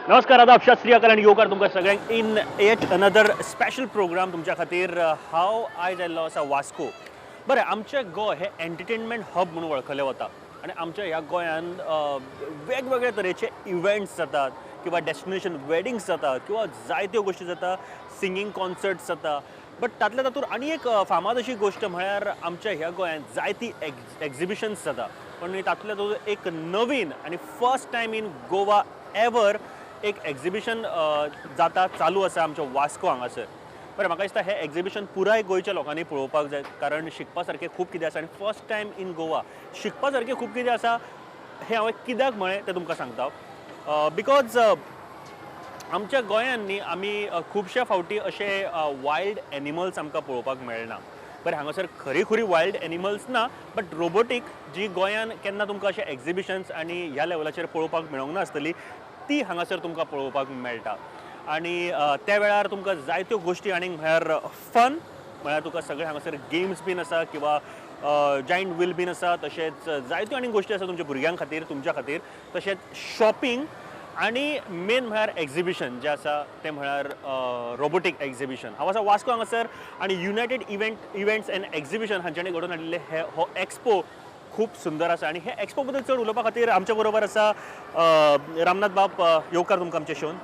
नमस्कार, आदाब, सत श्री अकाल आनी येवकार तुमकां सगळ्यांक in yet another special program तुमच्या खातीर. हांव आयज आयिल्लो आसा वास्को. बरें, आमचें गोंय हें एंटरटेनमेंट हब म्हणून वळखलें वता आनी आमच्या ह्या गोंयांत वेगवेगळे तरेचे इव्हेंट्स जातात किंवा डेस्टिनेशन वेडिंग्स जातात किंवा जायत्यो गोश्टी जाता, सिंगींग कॉन्सर्ट्स जाता. बट तातल्या तातूंत आनी एक फामाद अशी गोश्ट म्हळ्यार आमच्या ह्या गोंयांत जायती एक्झिबिशन्स जाता. पण तातूंतल्या तातूंत एक नवीन आनी first time in Goa ever एक एक्झिबिशन जाता, चालू आसा आमच्या वास्को हांगासर. बरें, म्हाका दिसता हें एक्झिबिशन पुराय गोंयच्या लोकांनी पळोवपाक जाय, कारण शिकपा सारकें खूब कितें आसा आनी फर्स्ट टायम इन गोवा शिकपा सारकें खूब कितें आसा. हें हांवें कित्याक म्हळें तें तुमकां सांगता, because आमच्या गोंयांत न्ही आमी खुबश्या फावटी अशे वायल्ड एनिमल्स आमकां पळोवपाक मेळना. बरें, हांगासर खरी खुरी वायल्ड एनिमल्स ना, बट रोबोटीक जी गोंयान केन्ना तुमकां अशे एक्झिबिशन्स आनी ह्या लेवलाचेर पळोवपाक मेळोंक नासतली, ती हांगासर तुमकां पळोवपाक मेळटा. आनी त्या वेळार तुमकां जायत्यो गोश्टी आनीक म्हळ्यार फन म्हळ्यार तुका सगळे हांगासर गेम्स बीन आसा किंवा जायंट व्हील बीन आसा, तशेंच जायत्यो आनीक गोश्टी आसा तुमच्या भुरग्यां खातीर, तुमच्या खातीर, तशेंच शॉपिंग आनी मेन म्हळ्यार एक्झिबिशन जें आसा तें म्हळ्यार रोबोटीक एक्झिबिशन. हांव आसा वास्को हांगासर आनी युनायटेड इव्हेंट्स एंड एक्झिबिशन हांच्यांनी घडोवन हाडिल्लें हे हो एक्सपो खूब सुंदर आसा. आनी हे एक्सपो बद्दल चड उलोवपा खातीर आमच्या बरोबर आसा रामनाथ बाब. येवकार तुमकां आमच्या शोन.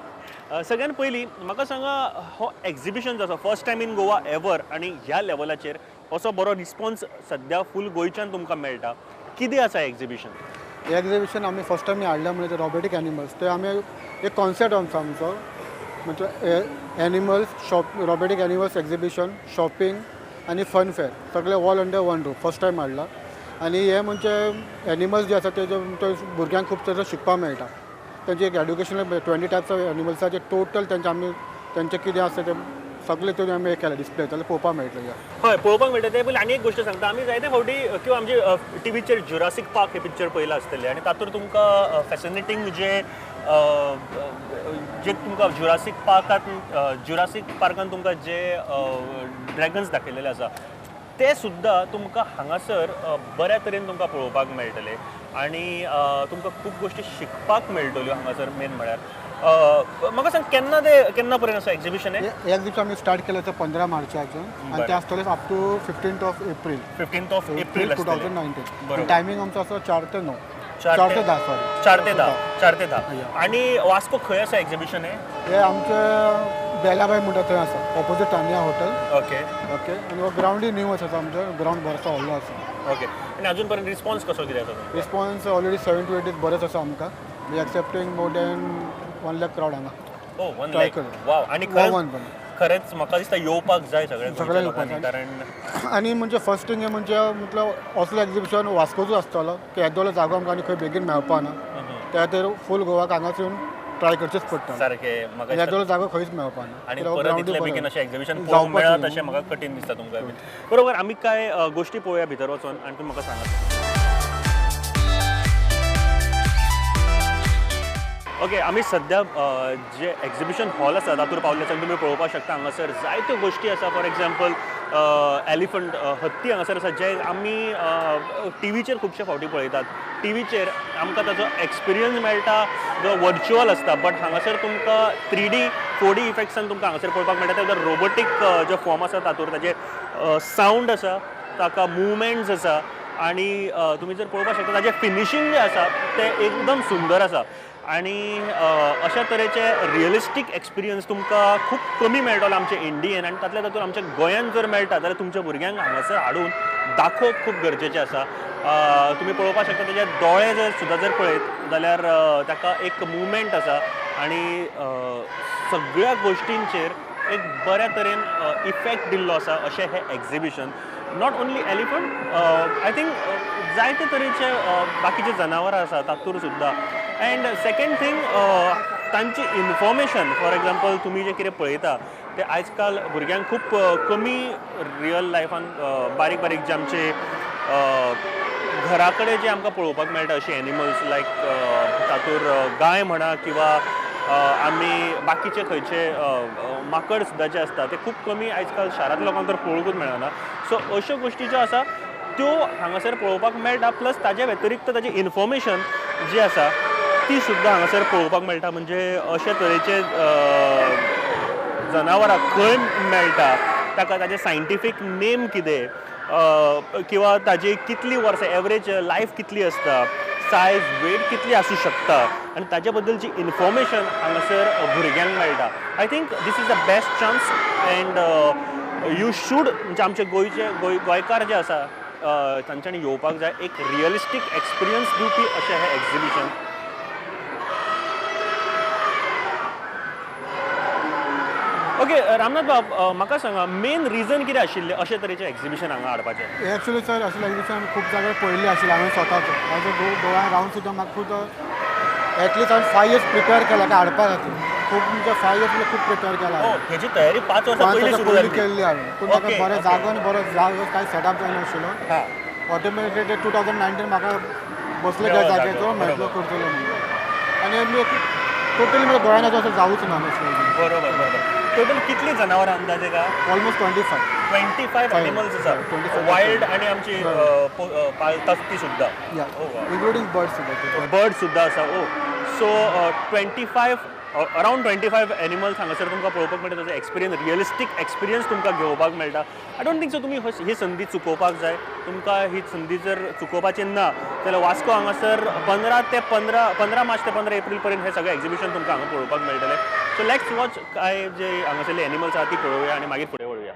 सगळ्यान पयलीं म्हाका सांगा, हो एक्झिबिशन जो आसा first time in Goa ever आनी ह्या लेवलाचेर असो बरो रिस्पॉन्स सद्या फूल गोंयच्यान तुमकां मेळटा, कितें आसा एक्झिबिशन? हे एक्झिबिशन आमी फर्स्ट टायम हाडलें म्हणजे रोबोटीक एनिमल्स. ते आमी एक कॉन्सेप्ट आमचो आमचो म्हणजे animals shop, robotic animals exhibition, shopping आनी फन फेअर सगळे all under one roof first time हाडला. आनी हे म्हणजे एनिमल्स जे आसा ते भुरग्यांक खूब तरेचो शिकपाक मेळटा. तेंचे एक एड्युकेशनल 20 टायप्स ऑफ एनिमल्साचे टोटल तेंचे आमी तेंचे कितें आसा ते सगळे ते आमी केला डिस्प्ले, जाल्यार पळोवपाक मेळटलें. हय, पळोवपाक मेळटा. ते पयलीं आनी एक गोश्ट सांगता, आमी जायते फावटी किंवा आमचे टिवीचेर जुरासीक पार्क हे पिक्चर पळयलां आसतलें आनी तातूंत तुमकां फॅसिनेटींग जे जे तुमकां जुरासीक पार्कान तुमकां जे ड्रॅगन्स दाखयलेले आसा ते सुद्दां तुमकां हांगासर बऱ्या तरेन तुमकां पळोवपाक मेळटले आनी तुमकां खूब गोश्टी शिकपाक मेळटल्यो हांगासर. मेन म्हळ्यार म्हाका सांग, केन्ना ते केन्ना पर्यंत आसा एक्झिबिशन हें? हे एक्झिबिशन आमी स्टार्ट केलें ते 15 मार्चाच्यान आनी ते आसतलें up to 15th of April. 15th of April 2019. Timing आमचो आसा 4 ते 9. 4 ते 10, सॉरी 4 ते 10. 4 ते 10. आनी वास्को खंय आसा एक्झिबिशन हें? हे आमचें बेलाबाय म्हणटा थंय आसा, opposite Tania hotel. Okay okay. आनी हो ग्रावंडूय न्यू आसा, आमचो ग्रावंड बरो आसा, व्हडलो आसा. ओके. आनी अजून पर्यंत रिस्पॉन्स कसो कितें आसा? रिस्पॉन्स ऑलरेडी 7 to 8 days बरोच आसा आमकां. We accepting more than 1 lakh crowd हांगा. ओ, 1 लाख, वाव. आनी खरेंच म्हाका दिसता येवपाक जाय सगळ्या लोकांनी, कारण आनी म्हणजे फर्स्ट थिंग म्हणजे म्हटल्यार असलो एक्झिबिशन वास्कोचूच आसतलो की येदोलो जागो आमकां आनी खंय बेगीन मेळपा ना, त्या खातीर फूल गोवाक हांगाच येवन ट्राय करचेच पडटा. सारकें, म्हाका येदोलो जागो खंयच मेळपा ना आनी परत इतले बेगीन अशें एक्झिबिशन पळोवंक मेळत अशें म्हाका कठीण दिसता तुमकां. बरोबर, आमी कांय गोश्टी पळोवया भितर वचून आनी तुमी म्हाका सांगात. ओके, आमी सद्या जे एक्झिबिशन हॉल आसा तातूंत पावले आसा. तुमी पळोवपाक शकता हांगासर जायत्यो गोश्टी आसा. फॉर एग्जाम्पल एलिफंट, हत्ती हांगासर आसा, जे आमी टिवीचेर खुबशे फावटी पळयतात. टिवीचेर आमकां ताचो एक्सपिरियन्स मेळटा जो वर्च्युअल आसता, बट हांगासर तुमकां 3D 4D इफेक्ट्सान तुमकां हांगासर पळोवपाक मेळटा. ताजो रोबोटीक जो फॉर्म आसा तातूंत ताजे सावंड आसा, ताका मुवमेंट्स आसा आनी तुमी जर पळोवपाक शकता ताजें फिनिशींग जें आसा तें एकदम सुंदर आसा. आनी अशा तरेचे रियलिस्टीक एक्सपिरियन्स तुमकां खूब कमी मेळटलो आमच्या इंडियेन आनी तातल्या तातूंत आमच्या गोंयांत जर मेळटा जाल्यार तुमच्या भुरग्यांक हांगासर हाडून दाखोवप खूब गरजेचें आसा. तुमी पळोवपाक शकता ताजे दोळे जर सुद्दां जर पळयत जाल्यार ताका एक मुवमेंट आसा आनी सगळ्या गोश्टींचेर एक बऱ्या तरेन इफेक्ट दिल्लो आसा अशें हें exhibition. Not only elephant, I think जायते तरेचे बाकीचे जनावरां आसा तातूंत सुद्दां. एंड सेकेंड थींग, तांची इन्फॉर्मेशन, फॉर एग्जाम्पल तुमी जें कितें पळयता तें आयज काल भुरग्यांक खूब कमी रियल लायफान बारीक बारीक जे आमचे घरा कडेन जे आमकां पळोवपाक मेळटा अशे एनिमल्स लायक तातूंत गाय म्हणा किंवा आमी बाकीचे खंयचे माकड सुद्दां जे आसता ते खूब कमी आयज काल शारांतल्या लोकांक तर पळोवंकूच मेळना. सो अश्यो गोश्टी ज्यो आसा त्यो हांगासर पळोवपाक मेळटा. प्लस ताजे व्यतिरिक्त ताजें इन्फॉर्मेशन जें आसा ती सुद्दां हांगासर पळोवपाक मेळटा. म्हणजे अशे तरेचे जनावरां खंय मेळटा, ताका ताजें सायंटिफीक नेम कितें, किंवा ताजी कितली वर्सां एवरेज लायफ कितली आसता, सायज वेट कितली आसूं शकता आनी ताजे बद्दलची इन्फॉर्मेशन हांगासर भुरग्यांक मेळटा. I think this is the best chance and you should, म्हणजे आमचे गोंयचे गोंयकार जे आसा तांच्यांनी येवपाक जाय. एक रियलिस्टीक एक्सपिरियन्स दिवपी अशें हें एक्झिबिशन. ओके रामनाथ बाब, म्हाका सांगा मेन रिजन कितें आशिल्लें अशे तरेचें एक्झिबिशन हांगा हाडपाचें? हें एक्चुअली सर असलें एक्झिबिशन आमी खूब जाग्यार पळयल्लें आशिल्लें हांवें स्वताच एज अ गोव्यान रावन सुद्दां म्हाका खूब एटलिस्ट हांवें 5 इयर्स प्रिपेर केला काय हाडपा खातीर. खूब म्हणजे 5 इयर्स खूब प्रिपेर केला. हेजी तयारी 5 वर्सां 5 पयलीं वर्सां सुरू पयलीं जाल्ली. केल्ली हांवें, पूण म्हाका बरें जागो आनी बरो जागो कांय सेटअप जायनाशिल्लो. ऑटोमॅटिकली 2019 म्हाका बसले त्या मेळ्ळो जाग्याचो जागो, मेळटलो बरोबर. करतलो म्हणून. आनी आमी टोटली म्हणजे गोंयान असो जावूच ना असलें. बरोबर बरोबर. टोटल कितली जनावरां अंदाजे का? ऑलमोस्ट 25. 25 एनिमल्स आसा, 25. वायल्ड आनी आमची पाळतात ती सुद्दां. या, Oh, wow. Including birds सुद्दां. बर्ड सुद्दां आसा. ओ सो 25, अरावंड 25 एनिमल्स हांगासर तुमकां पळोवपाक मेळटा. ताचो एक्सपिरियन्स, रियलिस्टीक एक्सपिरियन्स तुमकां घेवपाक मेळटा. I don't think so तुमी ही संदी चुकोवपाक जाय. तुमकां ही संदी जर चुकोवपाची ना जाल्यार वास्को हांगासर 15 मार्च ते 15 एप्रील पर्यंत हें सगळें एक्झिबिशन तुमकां हांगा पळोवपाक मेळटलें. सो let's watch काय जे हांगासरले एनिमल्स आहा ती पळोवया आनी मागीर फुडें वळुया.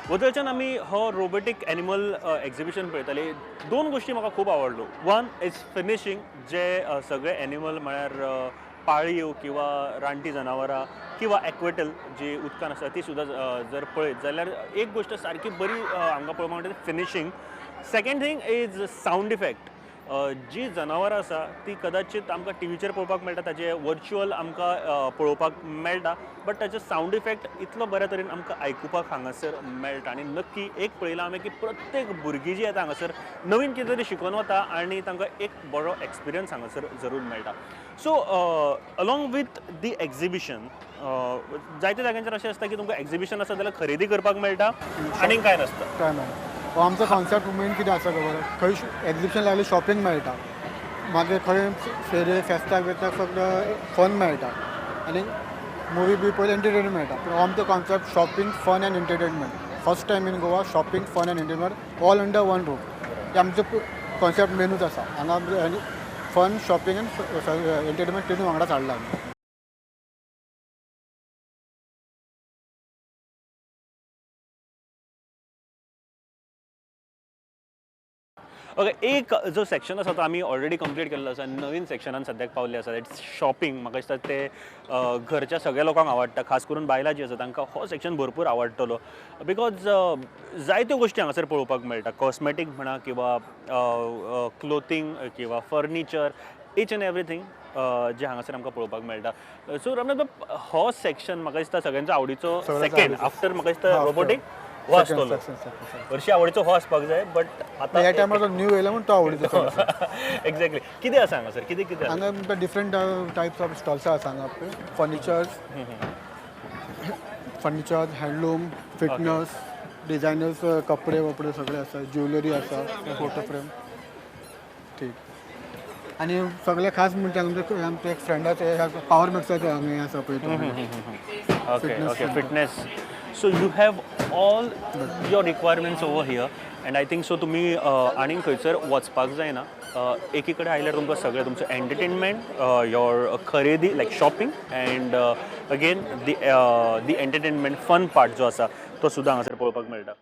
वदळच्यान आमी हो रोबोटीक एनिमल एक्झिबिशन पळयताली. दोन गोश्टी म्हाका खूब आवडल्यो. वन is finishing, जे सगळे एनिमल म्हळ्यार पाळीव किंवा रानटी जनावरां किंवा एक्वेटल जी उदकान आसता ती सुद्दां जर पळयत जाल्यार एक गोश्ट सारकी बरी आमकां पळोवपाक मेळटा, finishing. Second thing is sound effect. जी जनावरां आसा ती कदाचित आमकां टिवीचेर पळोवपाक मेळटा, ताजे वर्च्युअल आमकां पळोवपाक मेळटा, बट ताचे सावंड इफेक्ट इतलो बऱ्या तरेन आमकां आयकुपाक हांगासर मेळटा. आनी नक्की एक पळयलां आमी की प्रत्येक भुरगीं जी येता हांगासर नवीन कितें तरी शिकून वता आनी तांकां एक बरो एक्सपिरियन्स हांगासर जरूर मेळटा. So along with the exhibition जायत्या जाग्यांचेर अशें आसता की तुमकां एक्झिबिशन आसा जाल्यार खरेदी करपाक मेळटा आनी कांय नासता. काय ना, हो आमचो कॉन्सेप्ट मेन कितें आसा खबर, खंय एग्जिबिशन लागले शॉपिंग मेळटा, मागीर खंय फेरे फेस्ताक बिस्ताक सगळें फन मेळटा आनी मुवी बी पळयत एंटरटेनमेंट मेळटा. पूण हो आमचो concept shopping, fun and entertainment. First time in Goa shopping, fun and entertainment all under one roof. हे आमचो कॉन्सेप्ट मेनूच आसा. हांगा फन, शॉपिंग आनी एंटरटेनमेंट तिनूय वांगडाच हाडला आमी. ओके, एक जो सेक्शन आसा तो आमी ऑलरेडी कंप्लीट केल्लो आसा. नवीन सेक्शनान सद्याक पावल्ले आसा, it's shopping. म्हाका दिसता ते घरच्या सगळ्या लोकांक आवडटा, खास करून बायलां जीं आसा तांकां हो सेक्शन भरपूर आवडटलो, because जायत्यो गोश्टी हांगासर पळोवपाक मेळटा. कॉस्मेटीक म्हणा किंवा क्लोथींग किंवा फर्निचर, इच एंड एवरीथींग जे हांगासर आमकां पळोवपाक मेळटा. सो रमनाथ, हो सेक्शन म्हाका दिसता सगळ्यांचो आवडीचो, सेकंड आफ्टर म्हाका दिसता रोबोटीक हो आसतलो. हरशीं आवडीचो हो आसपाक जाय, बट आतां ह्या टायमार तो न्यू येयला म्हूण तो आवडीचो. एक्झॅक्टली. कितें आसा हांगासर, कितें कितें? हांगा डिफरंट टायप्स ऑफ स्टॉल्स आसा हांगा. Furnitures, furniture, handloom, fitness, designers कपडे वपडे सगळे आसा, ज्वेलरी आसा, फोटो फ्रेम. ठीक. आनी सगळे खास म्हणटा आमचे एक फ्रेंडाचे पावर मिक्सराचे हांगा हें आसा पळय. Okay okay, fitness. So you have all your requirements over here and I think so तुमी आनीक खंयसर वचपाक जायना. एकी कडेन आयल्यार तुमकां सगळें तुमचें एंटरटेनमेंट, your खरेदी like shopping and again the entertainment fun part जो आसा तो सुद्दां हांगासर पळोवपाक मेळटा.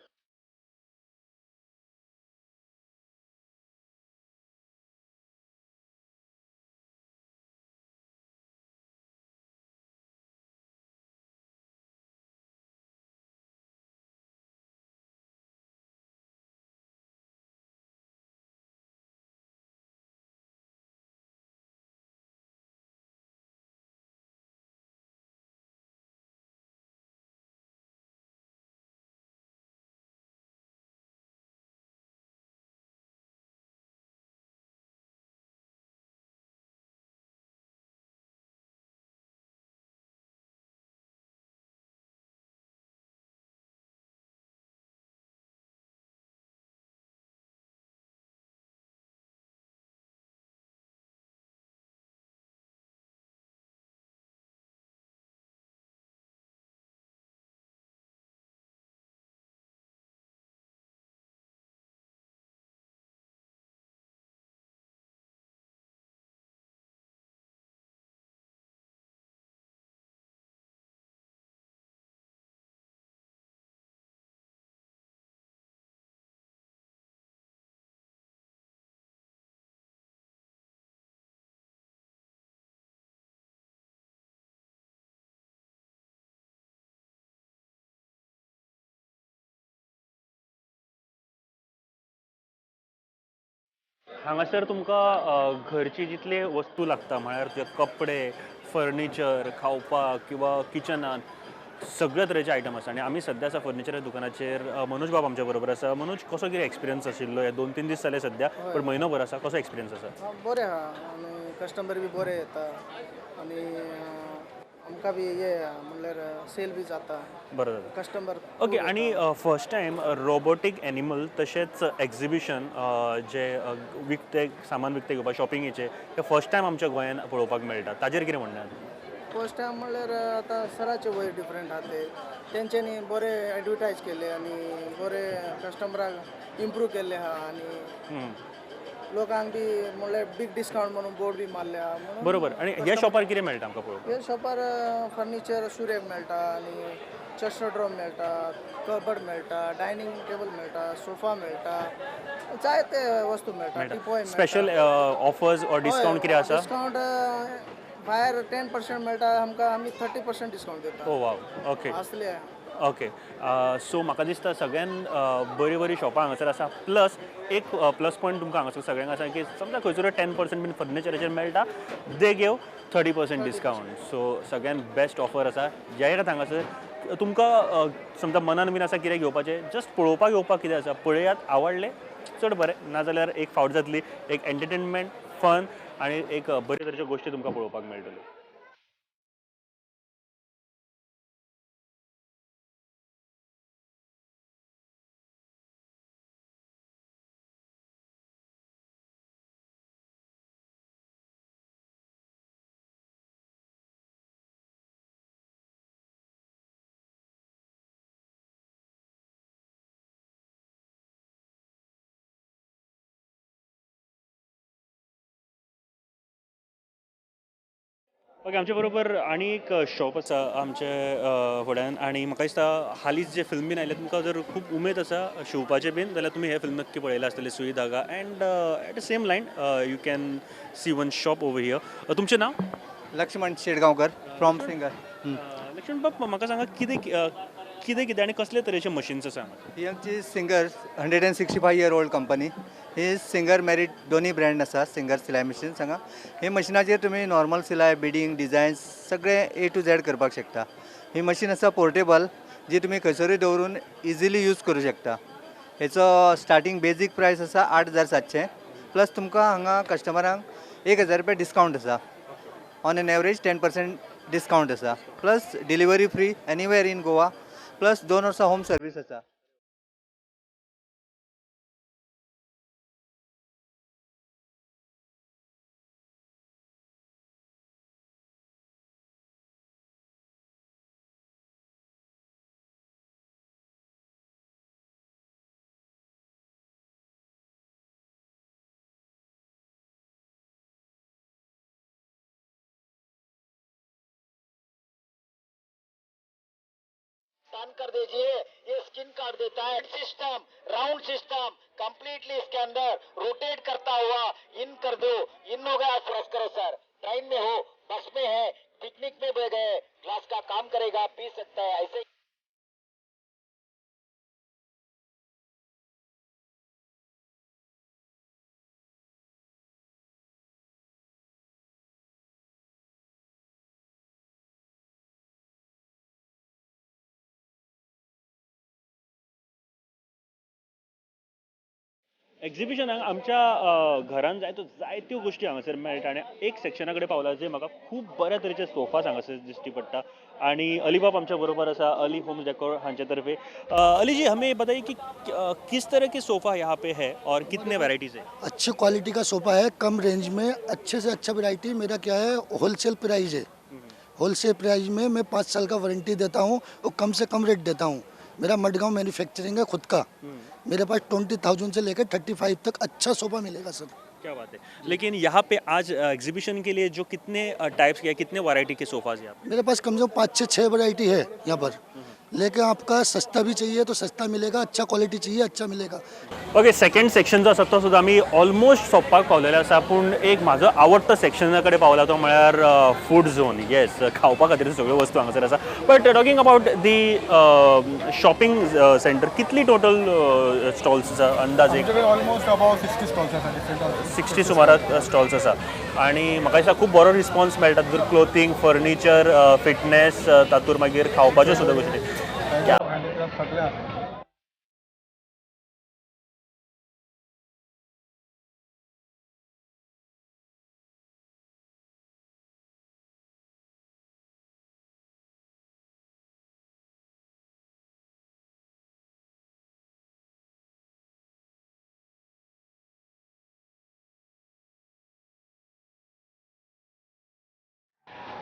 हांगासर तुमकां घरची जितले वस्तू लागता, म्हळ्यार तुजे कपडे, फर्निचर, खावपाक किंवा किचनान सगळ्या तरेचे आयटम आसा. आनी आमी सद्या आसा फर्निचर दुकानाचेर. मनोज बाब आमच्या बरोबर आसा. मनोज, कसो कितें एक्सपिरियन्स आशिल्लो? हे 2-3 दीस जाले सद्या, पण म्हयनो भर आसा, कसो एक्सपिरियन्स आसा? बरें आहा आनी कस्टमर बी बरे येता आनी आमकां बी हे म्हणल्यार सेल बी जाता. बरें जाता कस्टमर. ओके, आनी फर्स्ट टायम रोबोटीक एनिमल तशेंच एक्झिबिशन जे विकते सामान विकते घेवपाक शॉपिंगेचे ते फर्स्ट टायम आमच्या गोंयान पळोवपाक मेळटा, ताजेर कितें म्हणणें? फर्स्ट टायम म्हणल्यार आतां सराचे वयर डिफरंट आहा ते, तेंच्यांनी बरें एडवर्टायज केले आनी बरें कस्टमराक इम्प्रूव केल्ले आहा आनी लोकांक बी म्हणल्यार बीग डिस्कावंट म्हणून बोर्ड बी मारले आहा म्हणून. बरोबर. आनी ह्या शॉपार कितें मेळटा आमकां पळोवपाक? ह्या शॉपार फर्निचर सुरेक मेळटा आनी चेस्टर ड्रॉ मेळटा, कबर्ड मेळटा, डायनींग टेबल मेळटा, सोफा मेळटा, जायते वस्तू मेळटा. Teapoy. Special offers or discount कितें आसा? डिस्कावंट भायर 10% मेळटा, आमकां आमी 30% डिस्कावंट दिता. ओ वाव, ओके. असले. ओके, सो म्हाका दिसता सगळ्यान बरीं बरीं शॉपां हांगासर आसा. प्लस एक प्लस पॉयंट तुमकां हांगासर सगळ्यांक आसा की समजा खंयसर 10% बीन फर्निचराचेर मेळटा, they give 30% discount. So सगळ्यान बेस्ट ऑफर आसा. येयात हांगासर, तुमकां समजा मनान बीन आसा कितें घेवपाचें, जस्ट पळोवपाक येवपाक कितें आसा, पळयात, आवडलें चड बरें, नाजाल्यार एक फावट जातली, एक एंटरटेनमेंट, फन आनी एक बरे तरेच्यो गोश्टी तुमकां पळोवपाक मेळटल्यो. ओके, आमचे बरोबर आनी एक शॉप आसा आमचे फुड्यान आनी म्हाका दिसता हालींच जे फिल्म बीन आयले, तुमकां जर खूब उमेद आसा शिंवपाचें बीन जाल्यार तुमी हें फिल्म नक्की पळयलां आसतलें, Sui Dhaga. And at the same line you can see one shop over here. तुमचें नांव? Laxman Shetgaonkar from singer. लक्ष्मण बाब, म्हाका सांगा कितें कितें कितें आनी कसले तरेचे मशीन्स आसा हांगा? ही आमची Singer 165 year old company. ही सिंगर मेरीट दोनी ब्रँड आसा. सिंगर सिलाय मशीन हांगा. हे मशिनाचेर तुमी नॉर्मल सिलाय, बिडींग, डिजायन्स सगळे ए टू झॅड करपाक शकता. ही मशीन आसा पोर्टेबल, जी तुमी खंयसरूय दवरून इजिली यूज करूं शकता. हेचो स्टार्टींग बेजीक प्रायस आसा 8700, प्लस तुमकां हांगा कस्टमरांक 1000 रुपया डिस्कावंट आसा. On an average 10% discount आसा, plus delivery free anywhere in Goa, plus 2 वर्सां होम सर्वीस आसा. टर्न कर दीजिए, ये स्किन काट देता है. सिस्टम राउंड सिस्टम कंप्लीटली इसके अंदर रोटेट करता हुआ इन कर दो, इन हो गया. फर्ज करो सर, ट्रेन में हो, बस में है, पिकनिक में गए, ग्लास का काम करेगा, पी सकता है ऐसे. एग्जिबिशनाक आमच्या घरान जायत्यो जायत्यो गोश्टी हांगासर मेळटा आनी एक सेक्शना कडेन पावला जे म्हाका खूब बऱ्या तरेचे सोफास हांगासर दिश्टी पडटा. आनी अलीबाब आमच्या बरोबर आसा, अली होम्स डेकोर हांचे तर्फे. अली जी, हमें बताइए कि किस तरह के सोफ़ा यहाँ पे है और कितने वैरायटीज़ है? अच्छी क्वालिटी का सोफ़ा है, कम रेंज में, अच्छे से अच्छा वैरायटी. मेरा क्या है, होलसेल प्राइस है. होलसेल प्राइस में मैं 5 साल का वारंटी देता हूँ और कम से कम रेट देता हूँ. मेरा मडगांव मैन्युफैक्चरिंग है खुद का. मेरे पास 20,000 से लेकर 35 तक अच्छा सोफ़ा मिलेगा सर. क्या बात है. लेकिन यहाँ पे आज एग्जीबिशन के लिए जो कितने टाइप्स के, कितने वैरायटी के सोफाज यहाँ पे? मेरे पास कम से कम 5 से 6 वैरायटी है यहाँ पर. लेकिन आपका सस्ता भी चाहिए तो सस्ता मिलेगा, अच्छा क्वालिटी चाहिए अच्छा मिलेगा. ओके, सेकंड सेक्शन जो आसा तो सुद्दां आमी ऑलमोस्ट सोंपपाक पावलेले आसा, पूण एक म्हाजो आवडतो सेक्शना कडेन पावला तो म्हळ्यार फूड झोन. येस, खावपा खातीर सगळ्यो वस्तू हांगासर आसा. But talking about the shopping centre, कितली टोटल स्टॉल्स आसा अंदाज एक? आमच्याकडे ऑलमोस्ट अबाउट 60 स्टॉल्स आसा डिफरंट. 60 सुमाराक स्टॉल्स आसा आनी म्हाका दिसता खूब बरो रिस्पॉन्स मेळटा. तितूर क्लोथींग, फर्निचर, फिटनेस, तातूंत मागीर खावपाच्यो सुद्दां गोश्टी. सगळें आसा.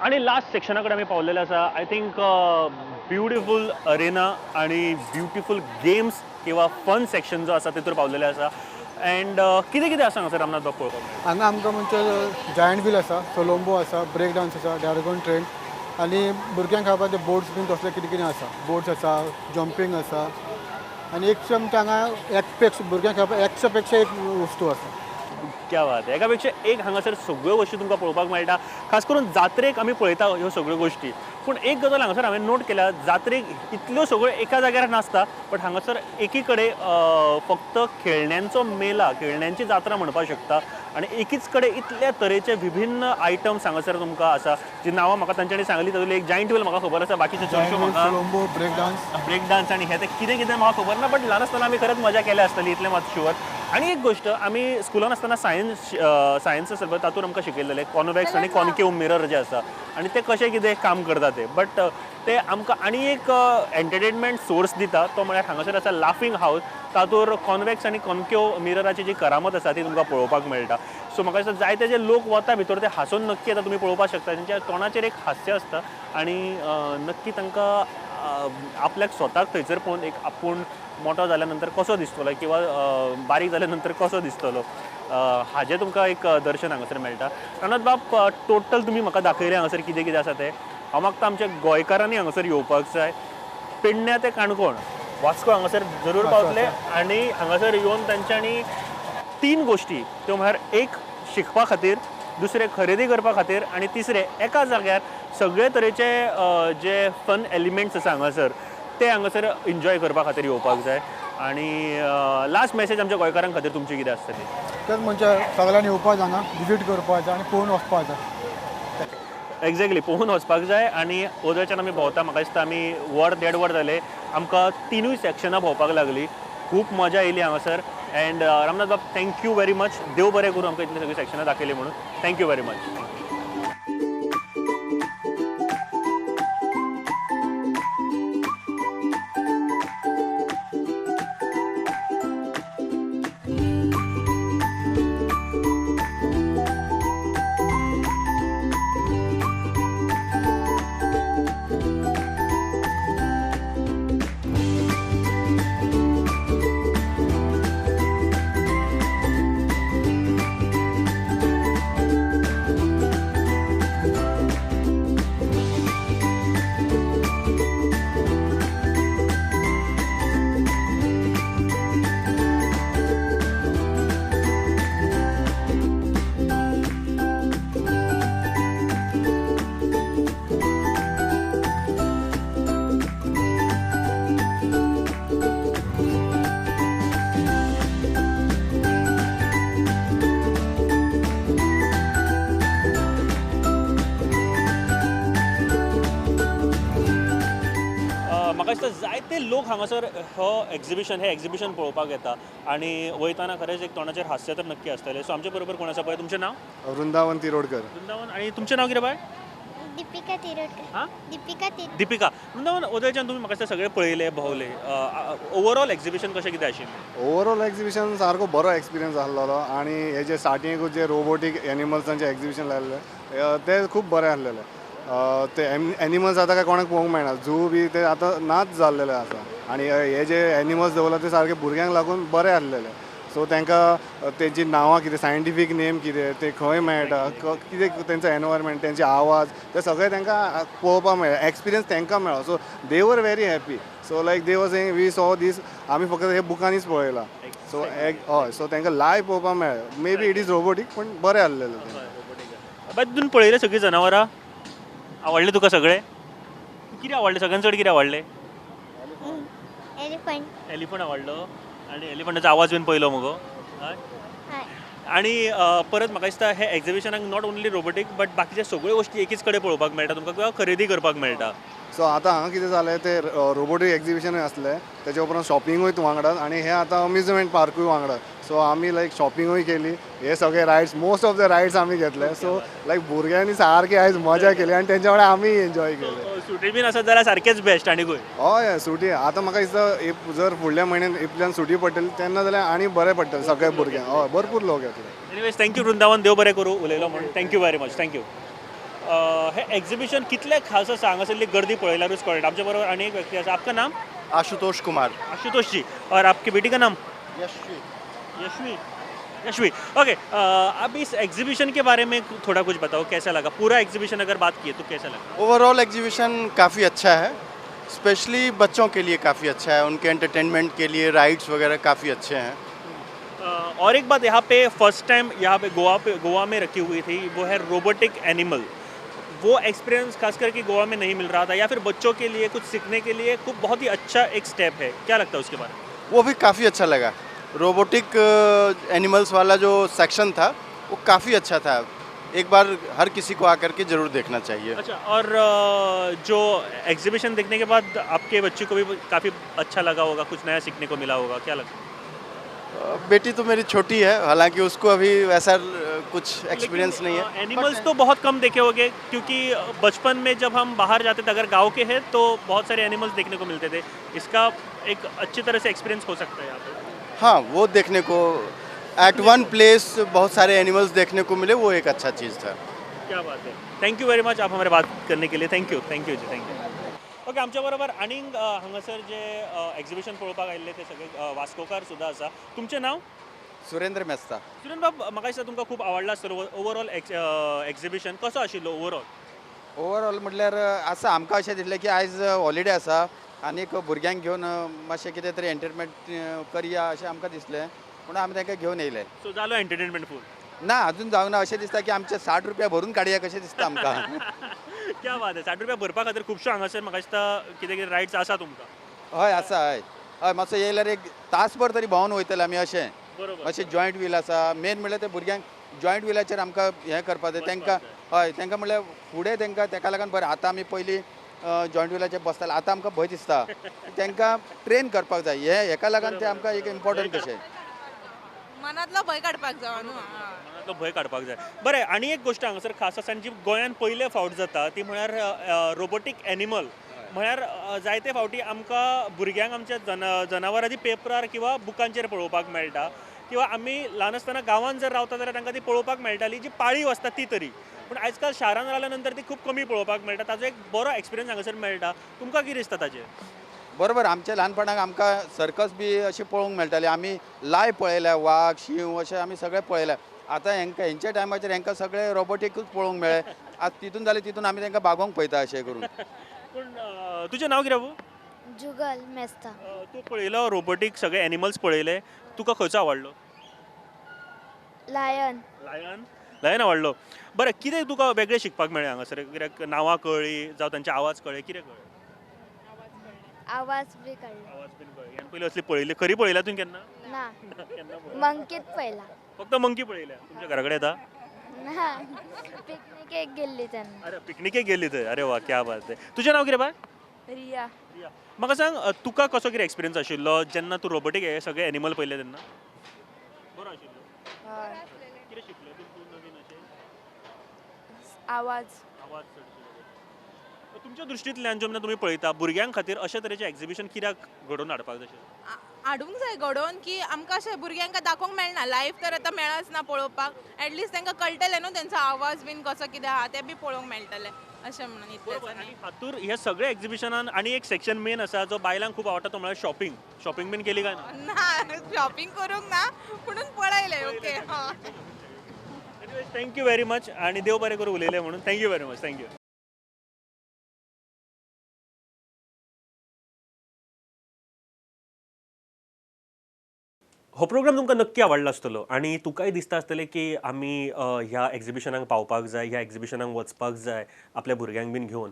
आनी लास्ट सेक्शना कडेन आमी पावलेले आसा. I think beautiful arena आनी ब्युटिफूल गेम्स किंवा फन सेक्शन जो आसा तितूर पावलेले आसा. एंड कितें कितें आसा हांगासर रामनाथ बाब पळोवपाक मेळटा? हांगा आमकां म्हणजे जायंट व्हील आसा, सोलोम्बो आसा, ब्रेक डान्स आसा, डॅरगॉन ट्रेन आनी भुरग्यांक खेळपाक ते बोट्स बीन तसले कितें कितें आसा. बोट्स आसा, जंपींग आसा आनी एकशे आमच्या हांगा एक पेक्षा भुरग्यांक खेळपाक एकशे पेक्षा एक वस्तू आसा. क्या बात आहे. एका पेक्षा एक हांगासर सगळ्यो गोश्टी तुमकां पळोवपाक मेळटा. खास करून जात्रेक आमी पळयता ह्यो सगळ्यो गोश्टी. पूण एक गजाल हांगासर हांवें नोट केल्या, जात्रेक इतल्यो सगळ्यो एका जाग्यार नासता, बट हांगासर एकी कडेन फक्त खेळण्यांचो मेला, खेळण्यांची जात्रा म्हणपाक शकता आनी एकीच कडेन इतल्या तरेचे विभिन्न आयटम्स हांगासर तुमकां आसा, जी नांवां म्हाका तांच्यांनी सांगली. तातूंतली एक जायंट व्हील म्हाका खबर आसा, बाकीचे चडश्यो म्हाका सोलोम्बो, ब्रेक डान्स, ब्रेक डान्स आनी हे ते कितें कितें म्हाका खबर ना, बट ल्हान आसतना आमी खरेंच मजा केल्या आसतली इतलें मात शुवर. आनी एक गोश्ट, आमी स्कुलान आसतना सायन्स आसता पळय, तातूंत आमकां शिकयलेलें कॉनवॅक्स आनी कॉन्केव मिरर जे आसा आनी ते कशें कितें काम करता ते, बट ते आमकां आनी एक एंटरटेनमेंट सोर्स दिता, तो म्हळ्यार हांगासर आसा लाफींग हावज. तातूंत कॉनवॅक्स आनी कॉन्केव मिरराची जी करामत आसा ती तुमकां पळोवपाक मेळटा. सो म्हाका दिसता जायते जे लोक वता भितर ते हांसून नक्की येता, तुमी पळोवपाक शकता तेंच्या तोंडाचेर एक हास्य आसता आनी नक्की तांकां आपल्याक स्वताक थंयसर पळोवन एक आपूण मोटो जाल्या नंतर कसो दिसतलो किंवा बारीक जाल्या नंतर कसो दिसतलो हाजें तुमकां एक दर्शन हांगासर मेळटा. रामनाथ बाब, टोटल तुमी म्हाका दाखयलें हांगासर कितें कितें आसा तें. हांव मागता आमच्या गोंयकारांनी हांगासर येवपाक जाय. पेडण्या ते काणकोण, वास्को हांगासर जरूर पावतले आनी हांगासर येवन तांच्यांनी तीन गोश्टी, त्यो म्हळ्यार एक शिकपा खातीर, दुसरें खरेदी करपा खातीर आनी तिसरें एका जाग्यार सगळे तरेचे जे फन एलिमेंट्स आसा हांगासर ते हांगासर एन्जॉय करपा खातीर येवपाक जाय. आनी लास्ट मॅसेज आमच्या गोंयकारां खातीर तुमची कितें आसतली? तेच म्हणजे सगळ्यांनी येवपाक जाय, विजीट करपाक जाय आनी पळोवन वचपाक जाय. एग्जॅक्टली, पळोवन वचपाक जाय. आनी ओदरच्यान आमी भोंवता, म्हाका दिसता आमी वर देड वर जालें, आमकां तिनूय सॅक्शनां भोंवपाक लागली, खूब मजा येयली हांगासर. एंड रामनाथ बाब, thank you very much, देव बरें करूं आमकां इतली सगळीं सॅक्शनां दाखयली म्हणून. Thank you very much. म्हाका दिसता जायते लोक हांगासर हो एग्जिबिशन, हें एग्जिबिशन पळोवपाक येता आनी वयताना खरेंच एक तोंडाचेर हास्य तर नक्की आसतलें. सो आमचे बरोबर कोण आसा पळय, तुमचें नांव? वृंदावन तिरोडकर. वृंदावन. आनी तुमचें नांव कितें बाय? दीपिका तिरोडकर. हां, दीपिका तिरोडकर. दीपिका. वृंदावन, ओदयच्यान तुमी म्हाका दिसता सगळें पळयलें भोंवलें, ओवरऑल एग्जिबिशन कशें कितें आशिल्लें? ओवरऑल एग्जिबिशन सारको बरो एक्सपिरियन्स आसलेलो आनी हे जे स्टार्टिंगूच जे रोबोटीक एनिमल्सांचें एग्जिबिशन लायल्लें तें खूब बरें आसलेलें. ते एनिमल्स आतां काय कोणाक पळोवंक मेळना, झू बी ते आतां नाच जाल्लेले आसा आनी हे जे एनिमल्स दवरला ते सारके भुरग्यांक लागून बरे आसलेले. सो तांकां तेंची नांवां कितें, सायंटिफीक नेम कितें, ते खंय मेळटा, कितें तेंचो एनवायरमेंट, तेंचे आवाज, ते सगळें तांकां पळोवपाक मेळ्ळें, एक्सपिरियन्स तांकां मेळ्ळो. So they were very happy. So like they were saying we saw these, आमी फक्त हे बुकांनीच पळयलां. सो हय, सो तांकां लायव पळोवपाक मेळ्ळें. May be it is robotic पूण बरें आसलेलें तें. बाय, तुवें पळयलें सगळीं जनावरां, आवडलें तुका सगळें? कितें आवडलें सगळ्यान चड, कितें आवडलें? एलिफंट. एलिफंट आवडलो. आनी एलिफंटाचो आवाज बीन पळयलो मुगो? हय. आनी परत म्हाका दिसता हे एग्जिबिशनाक not only robotic but बाकीचे सगळ्यो गोश्टी एकीच कडेन पळोवपाक मेळटा तुमकां किंवा खरेदी करपाक मेळटा. सो आतां हांगा कितें जालें, ते रोबोटीक एग्जिबिशनूय आसलें, तेच्या उपरांत शॉपिंगूय वांगडा आनी हे आतां अम्युजमेंट पार्कूय वांगडा. सो आमी लायक शॉपिंगूय केली, हे सगळे rides, most of the rides आमी घेतले. सो लायक भुरग्यांनी सारकी आयज मजा केली आनी तेंच्या वांगडा आमी एन्जॉय केले. सुटी बीन आसत जाल्यार सारकेच बेस्ट. आनीकूय हय, सुटी आतां म्हाका दिसता जर फुडल्या म्हयन्यान एप्रिलान सुटी पडटली तेन्ना जाल्यार आनी बरें पडटलें सगळ्या भुरग्यांक. हय, भरपूर लोक येतले. एनिवेज thank you Vrindavan, देव बरें करूं उलयलो म्हूण. Thank you very much. Thank you. हें एग्जिबिशन कितलें खास आसा हांगासरली गर्दी पळयल्यारूच कळटा. आमच्या बरोबर आनी एक व्यक्ती आसा. आपका नाम? आशुतोष कुमार. आशुतोष जी. और आपकी बेटी का नाम? यशवी. यशवी. यशवी, ओके. अब इस एग्जीबिशन के बारे में थोड़ा कुछ बताओ, कैसा लगा पूरा एग्जीबिशन? अगर बात की तो कैसा लगा? ओवरऑल एग्जीबिशन काफ़ी अच्छा है, स्पेशली बच्चों के लिए काफ़ी अच्छा है, उनके एंटरटेनमेंट के लिए राइड्स वगैरह काफ़ी अच्छे हैं. और एक बात यहाँ पे फर्स्ट टाइम यहाँ पे गोवा में रखी हुई थी, वो है रोबोटिक एनिमल. वो एक्सपीरियंस खास करके गोवा में नहीं मिल रहा था, या फिर बच्चों के लिए कुछ सीखने के लिए खूब बहुत ही अच्छा एक स्टेप है, क्या लगता है उसके बारे में? वो भी काफ़ी अच्छा लगा। रोबोटिक एनिमल्स वाला जो सेक्शन था वो काफ़ी अच्छा था, एक बार हर किसी को आकर के ज़रूर देखना चाहिए। अच्छा, और जो एग्जीबिशन देखने के बाद आपके बच्चे को भी काफ़ी अच्छा लगा होगा, कुछ नया सीखने को मिला होगा, क्या लगता है? बेटी तो मेरी छोटी है, हालांकि उसको अभी वैसा कुछ एक्सपीरियंस नहीं है। एनिमल्स तो बहुत कम देखे होंगे, क्योंकि बचपन में जब हम बाहर जाते थे, अगर गांव के हैं तो बहुत सारे एनिमल्स देखने को मिलते थे। इसका एक अच्छी तरह से एक्सपीरियंस हो सकता है यहाँ पे। हाँ, वो देखने को एट वन प्लेस बहुत सारे एनिमल्स देखने को मिले, वो एक अच्छा चीज़ था। क्या बात है, thank you very much आप हमारे बात करने के लिए। Thank you, thank you ji, thank you. Okay, आमच्या बरोबर आनीक हांगासर जे एग्जिबिशन पळोवपाक आयिल्ले ते सगळे वास्कोकार सुद्दां आसा। तुमचें नांव? सुरेंद्र मेस्ता। सुरेंद्र बाब, म्हाका दिसता तुमकां खूब आवडला आसतलो ओवरऑल एग्जिबिशन, कसो आशिल्लो ओवरऑल? ओवरऑल म्हटल्यार आसा, आमकां अशें दिसलें की आयज हॉलिडे आसा आनीक भुरग्यांक घेवन मातशें कितें तरी एंटरटेनमेंट करया अशें आमकां दिसलें, म्हणून आमी तांकां घेवन येयले। सो जालो एंटरटेनमेंट फूल? ना, अजून जावंक ना। अशें दिसता की आमचे 60 रुपया भरून काडया कशें दिसता आमकां। क्या बात आहे, 60 रुपया भरपा खातीर खुबश्यो हांगासर म्हाका दिसता कितें कितें रायड्स आसा तुमकां। हय आसा, हय हय, मातसो येयल्यार एक तासभर तरी भोंवन वयतले आमी अशें। बरोबर। मातशें जॉयंट व्हील आसा, मेन म्हणल्यार ते भुरग्यांक जॉयंट व्हिलाचेर आमकां हें करपाक जाय तांकां। हय, तांकां म्हणल्यार फुडें तांकां तेका लागून बरें। आतां आमी पयलीं जॉयंट व्हिलाचेर बसताले, आतां आमकां भंय दिसता, तांकां ट्रेन करपाक जाय, हें हेका लागून तें आमकां एक इम्पोर्टंट कशें मनांतलो भंय काडपाक जाय न्हू, मनांतलो भंय काडपाक जाय। बरें, आनी एक गोश्ट हांगासर खास आसा आनी जी गोंयांत पयले फावट जाता ती म्हळ्यार रोबोटीक एनिमल। म्हळ्यार जायते फावटी आमकां भुरग्यांक आमच्या जनावरां ती पेपरार किंवा बुकांचेर पळोवपाक मेळटा, किंवा आमी ल्हान आसतना गांवांत जर रावता जाल्यार तांकां ती पळोवपाक मेळटाली, जी पाळीव आसता ती तरी। पूण आयज काल शारांत रावल्या नंतर ती खूब कमी पळोवपाक मेळटा। ताजो एक बरो एक्सपिरियन्स हांगासर मेळटा, तुमकां कितें दिसता ताजेर? बरोबर, आमच्या ल्हानपणाक आमकां सर्कस बी अशें पळोवंक मेळटालें, आमी लायव पळयल्या, वाग शींव अशें आमी सगळें पळयल्या। आतां हेंकां हेंच्या टायमाचेर हेंकां सगळें रोबोटिकूच पळोवंक मेळ्ळें। आतां तितून जालें तितून आमी तांकां बागोवंक पळयता अशें करून। पूण तुजें नांव कितें बाबू? जुगल मेस्ता। तूं पळयलो रोबोटीक सगळे एनिमल्स पळयले, तुका खंयचो आवडलो? लायन। लायन? लायन आवडलो। बरें, कितें तुका वेगळें शिकपाक मेळ्ळें हांगासर? कित्याक नांवां कळ्ळीं जावं तांचे आवाज कळ्ळे, कितें कळ्ळें? आवाज बी कळ्ळे। आवाज बीन कळ्ळे। आनी पयलीं असली पळयली, खरी पळयल्या तुवें केन्ना? ना, मंकीत पळयला। फक्त मंकी पळयल्या? तुमच्या घरा कडेन येता? ना, पिकनिकेक गेल्ली तेन्ना। अरे पिकनिकेक गेल्ली थंय, अरे वा क्या बात आहे। तुजें नांव कितें बाय? रिया। रिया, म्हाका सांग तुका कसो कितें एक्सपिरियन्स आशिल्लो जेन्ना तूं रोबोटीक हे सगळे एनिमल पळयले तेन्ना? बरो आशिल्लो? हय। कितें शिकलें तूं नवीन अशें? आवाज। आवाज चडशे। तुमच्या दृश्टींतल्यान जेन्ना तुमी पळयता भुरग्यां खातीर अशे तरेचें एग्जिबिशन कित्याक घडोवन हाडपाक जाय? हाडूंक जाय घडोवन, की आमकां अशें भुरग्यांक दाखोवंक मेळना, लायव्ह तर आतां मेळच ना पळोवपाक, एटलिस्ट तांकां कळटलें न्हू तेंचो आवाज बीन कसो कितें आहा तें बी पळोवंक मेळटलें अशें म्हणून इतलेंच। आनी हातूर ह्या सगळ्या एग्जिबिशनान आनी एक सेक्शन मेन आसा जो बायलांक खूब आवडटा, तो म्हळ्यार शॉपिंग। शॉपिंग बीन केली काय ना? ना, शॉपिंग करूंक ना, पुणून पळयलें। Okay, thank you very much आनी देव बरें करूं उलयलें म्हणून। Thank you very much, thank you. हो प्रोग्राम तुमकां नक्की आवडला आसतलो आनी तुकाय दिसता आसतलें की आमी ह्या एग्जिबिशनाक पावपाक जाय, ह्या एग्जिबिशनाक वचपाक जाय आपल्या भुरग्यांक बीन घेवन,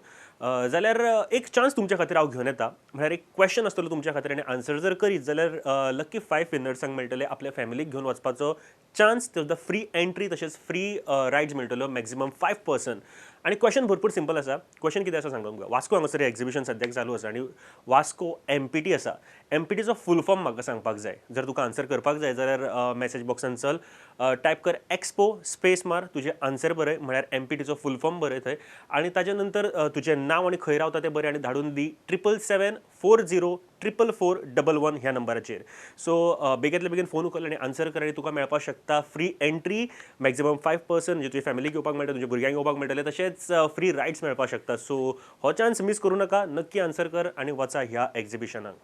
जाल्यार एक चान्स तुमच्या खातीर हांव घेवन येता। म्हळ्यार एक क्वेश्चन आसतलो तुमच्या खातीर आनी आन्सर जर करीत जाल्यार लक्की 5 विनर्सांक मेळटले आपल्या फॅमिलीक घेवन वचपाचो चान्स, सुद्दां फ्री एंट्री तशेंच फ्री रायड्स मेळटल्यो मॅक्झिमम 5 पर्सन। आनी क्वेश्चन भरपूर सिंपल आसा। क्वेश्चन कितें आसा सांगता तुमकां। वास्को हांगासर एग्जिबिशन सद्याक चालू आसा आनी वास्को MPT आसा। MPTचो फूल फॉर्म म्हाका सांगपाक जाय। जर तुका आन्सर करपाक जाय जाल्यार मॅसेज बॉक्सान चल, टायप कर एक्सपो स्पेस मार, तुजें आन्सर बरय, म्हळ्यार MPTचो फूल फॉर्म बरय थंय आनी ताजे नंतर तुजें नांव आनी खंय रावता तें बरय आनी धाडून दी 77740 44411 ह्या नंबराचेर। सो बेगींतल्या बेगीन फोन उखल आनी आन्सर कर आनी तुका मेळपाक शकता फ्री एंट्री मॅक्झिमम 5 पर्सन, म्हणजे तुज्या फॅमिलीक घेवपाक मेळटा, तुज्या भुरग्यांक घेवपाक मेळटलें, तशेंच फ्री रायड्स मेळपाक शकता। सो हो चान्स मीस करूं नाका, नक्की आन्सर कर आनी वचा ह्या एग्जिबिशनाक।